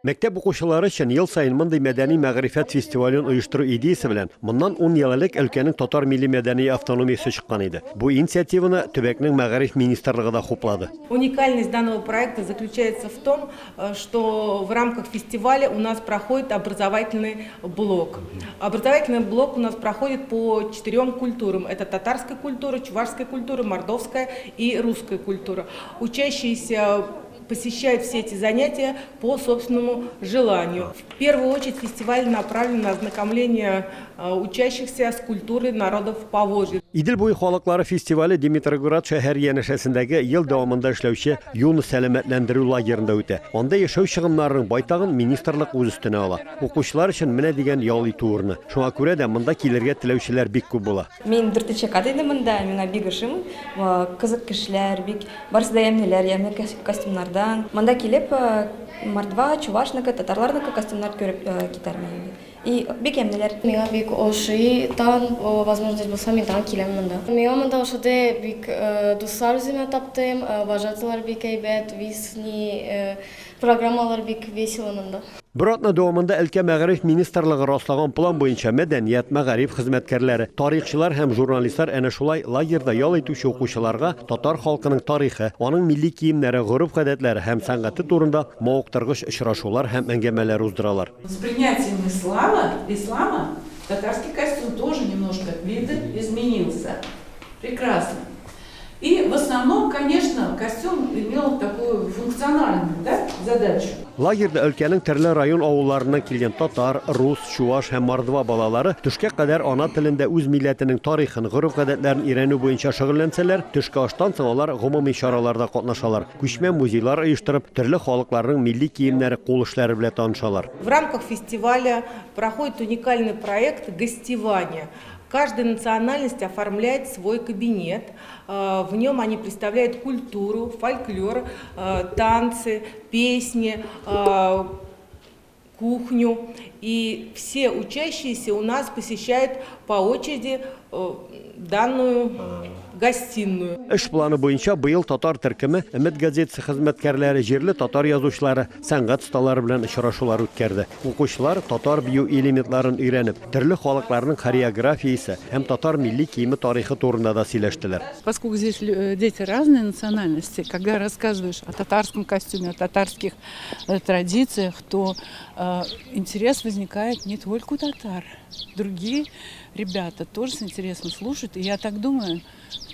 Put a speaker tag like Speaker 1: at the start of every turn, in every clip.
Speaker 1: Мәктәп укучылары өчен ел саен мондый мәдәни мәгърифәт фестивален оештыру идеясе белән моннан 10 ел элек өлкәнең татар милли-мәдәни автономиясе чыккан иде. Бу инициативаны төбәкнең мәгариф министрлыгы да хуплады.
Speaker 2: Уникальность данного проекта заключается в том, что в рамках фестиваля у нас проходит образовательный блок. Образовательный блок у нас проходит по четырем культурам. Это татарская культура, чувашская культура, мордовская и русская культура. Учащиеся посещают все эти занятия по собственному желанию. В первую очередь фестиваль направлен на ознакомление учащихся с культурой народов Поволжья.
Speaker 1: Идел буе халыклары фестивале Димитровград шәһәре янәшәсендәге ел дәвамында эшләүче Юность сәламәтләндерү лагерында үтә. Анда яшәү чыгымнарының байтагын министрлык үз өстенә ала. Укучылар өчен менә дигән ял итү урыны. Шуңа күрә дә монда килергә теләүчеләр бик күп була.
Speaker 3: Мин дүртенче кат инде монда, миңа бик ошый. Кызык кешеләр, бик барысы да ямьлеләр, ямьле костюмнардан. Монда килеп, мордва, чувашныкы, татарларныкы костюмнар күреп китәрмен инде. И бик ямьлеләр.
Speaker 4: Миңа бик ошый, тагын возможность булса, мин тагын киләм монда. Миңа монда ошады, бик дуслар үземә таптым, вожатыйлар бик әйбәт, висни, программалар бик весело монда.
Speaker 1: Бер атна дәвамында өлкә мәгариф министрлыгы раслаган план буенча мәдәният, мәгариф хезмәткәрләре, тарихчылар һәм журналистлар әнә шулай лагерьда ял итүче укучыларга татар халкының тарихы, аның милли киемнәре, гореф-гадәтләре һәм сәнгате турында мавыктыргыч очрашулар һәм әңгәмәләр уздыралар.
Speaker 5: С принятием ислама татарский костюм тоже немножко видоизменился. Прекрасно. И в основном, конечно, костюм имел такую функциональную, да, задачу.
Speaker 1: Лагерьда өлкәнең төрле район авылларыннан килгән татар, рус, чуваш һәм мордва балалары төшкә кадәр ана телендә үз милләтенең тарихын, гореф-гадәтләрен өйрәнү буенча шөгыльләнсәләр, төшке аштан соң алар гомуми чараларда катнашалар. Күчмә музейлар оештырып, төрле халыкларның милли киемнәре, кул эшләре белән танышалар.
Speaker 2: В рамках фестиваля проходит уникальный проект «Гостевание». Каждая национальность оформляет свой кабинет. В нем они представляют культуру, фольклор, танцы, песни, кухню. И все учащиеся у нас посещают по очереди данную гостиную.
Speaker 1: Эш планы буенча быел татар төркеме Өмет газетасы хезмәткәрләре, җирле татар язучылары, сәнгать осталары белән очрашулар үткәрде. Укучылар татар бию элементларын өйрәнеп, төрле халыкларның хореографиясе һәм татар милли киеме тарихы турында да сөйләштеләр.
Speaker 5: Поскольку здесь дети разной национальности, когда рассказываешь о татарском костюме, о татарских традициях, то интерес возникает не только у татар. Другие ребята тоже с интересом слушают. И я так думаю,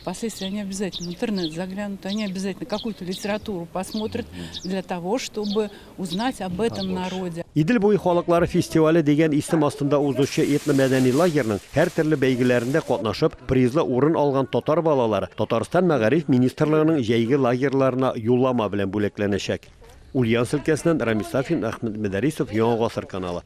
Speaker 5: впоследствии они обязательно в интернет заглянут, они обязательно какую-то литературу посмотрят для того, чтобы узнать об этом народе.
Speaker 1: Идел буе халыклары фестивале дигән исем астында узучы этномәдәни лагерьның һәр төрле бәйгеләрендә катнашып, призлы урын алган татар балалары Татарстан мәгариф министрлыгының җәйге лагерьларына юллама белән бүләкләнәчәк. Ульяновск өлкәсеннән Рамис Сафин, Әхмәт Мәдәрисов, Яңа Гасыр каналы.